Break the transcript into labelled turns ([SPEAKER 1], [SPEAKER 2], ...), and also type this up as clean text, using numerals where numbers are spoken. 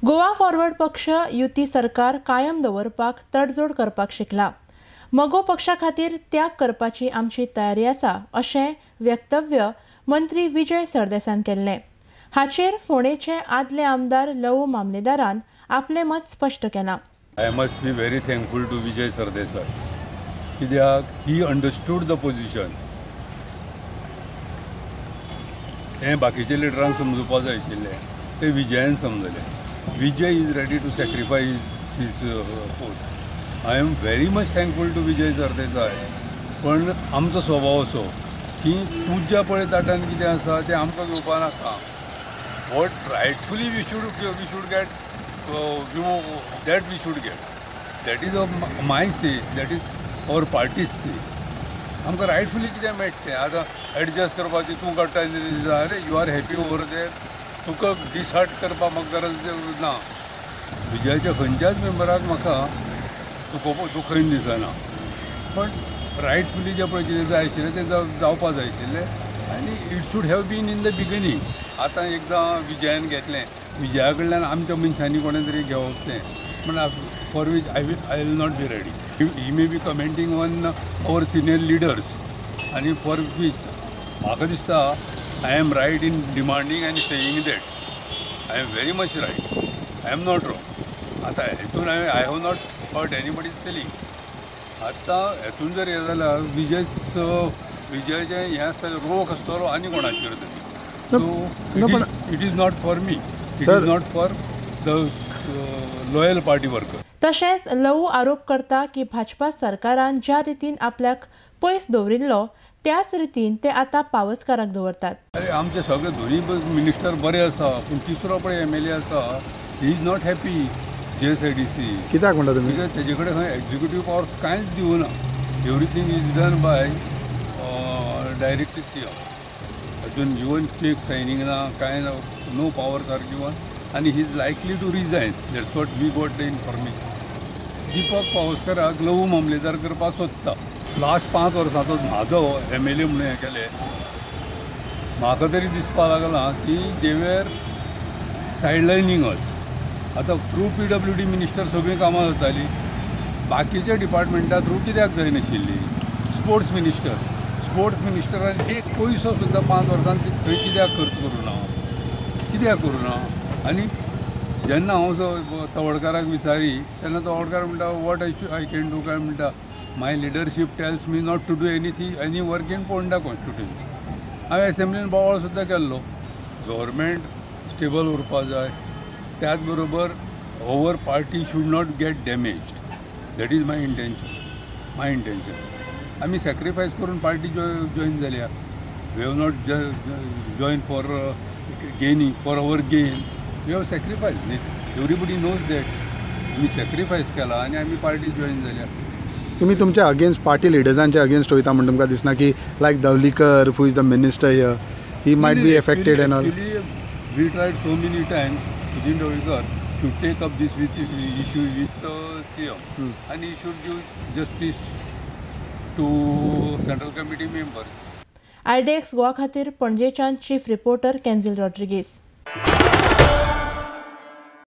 [SPEAKER 1] Goa forward पक्ष युती सरकार कायम दवरपाक तडजोड करपाक शिकला. मगो पक्षा खातीर त्याग करपाची आमची तयारी आसा अशें वक्तव्य मंत्री विजय सरदेसायान केल्लें. हाचेर फोंडेचे आदले आमदार लवू मामलेदारान आपलें मत स्पश्ट केलां.
[SPEAKER 2] I must be very thankful to Vijay Sardesai कित्याक ही अंडरस्टूड the position. हें बाकीच्या लिडरांक समजुपा जाय आशिल्लें, तें विजयान समजलें. Vijay is ready to sacrifice his post. I am very much thankful to Vijay Sardesai. पण आमचो स्वभाव असो की तुज्या पळय ताटान कितें आसा तें आमकां घेवपा नाका. What rightfully we should get that we should get. That is my say, that is our party's say. आमकां रायटफुली कितें मेळटा तें आतां एडजस्ट करपाचें तूं काडटा अरे you are happy over there, तुका डिसहार्ट करपाक म्हाका गरज ना. विजयाच्या खंयच्याच मेंबराक म्हाका दुखयन दिसना, पण रायटफुली जें पळय कितें जाय आशिल्लें तें जावपा जाय आशिल्लें आनी it should have been in the beginning. आतां एकदां विजयान घेतलें, विजया कडल्यान आमच्या मनशांनी कोणें तरी घेवप तें, पूण for which I will not be ready. He may be commenting on our senior leaders आनी फॉर which म्हाका दिसता I am right in demanding and saying that. I am very much right, I am not wrong. आतां हेतून I have not hurt anybody's feeling. आतां हेतून जर हें जाल्यार विजयाचें हें आसतलें, रोख आसतलो आनी कोणाचेर तरी. So it is not for me, it is not for the loyal party worker.
[SPEAKER 1] तशेंच लवू आरोप करता की भाजपा सरकारान ज्या रितीन आपल्याक पयस दवरिल्लो त्याच रितीन ते आतां पावसकाराक दवरतात.
[SPEAKER 2] अरे आमचे सगळे दोनी मिनिस्टर बरे आसा, पूण तिसरो पळय MLA आसा, he is not happy GSIDC.
[SPEAKER 3] कित्याक म्हणटा तुमी?
[SPEAKER 2] कित्याक तेजे कडेन खंय एक्झिक्युटीव पावर्स कांयच दिवना. Everything is done by directly CM. अजून इवन चेक सायनींग ना, कांय ना, नो पावर्स are given आनी he is likely to resign. That's what we got the information. Deepak पावसकराक लवू मामलेदार करपाक सोदता. लास्ट 5 वर्सांचो म्हाजो MLA म्हणून हें केलें, म्हाका तरी दिसपाक लागलां की दे वेर सायडलायनींगच. आतां थ्रू PWD minister सगळीं कामां जातालीं, बाकीच्या डिपार्टमेंटा थ्रू कित्याक जायनाशिल्ली? स्पोर्ट्स मिनिस्टर, स्पोर्ट्स मिनिस्टरान एक पयसो सुद्दां 5 वर्सांत थंय कित्याक खर्च करूं ना, कित्याक करूं ना? आनी जेन्ना हांव तवडकाराक विचारी तेन्ना तवडकार म्हणटा what I can do काय म्हणटा, my leadership tells me not to do anything any work in Ponda constituency. हांवें एसेंब्लीन बोवाळ सुद्दां केल्लो. गव्हर्मेंट स्टेबल उरपा जाय, त्याच बरोबर our party should not get damaged. That is my intention, my intention. आमी सॅक्रिफायस करून पार्टी जॉयन जाल्या. We have not join for gaining, for our gain. We have sacrifice, everybody knows that. आमी sacrifice केला आनी आमी party join जाल्या.
[SPEAKER 3] तुमी तुमच्या अगेन्स्ट पार्टी लिडर्सांच्या अगेन्स्ट वयता म्हण तुमकां दिसना की like Dhavalikar who is the minister here, he might be affected and all?
[SPEAKER 2] We tried so many times. Sudin Dhavalikar should take up this with issue with CM and he should give justice to central committee members.
[SPEAKER 1] IDX Goa खातीर पणजेच्यान chief reporter केन्झिल Rodrigues.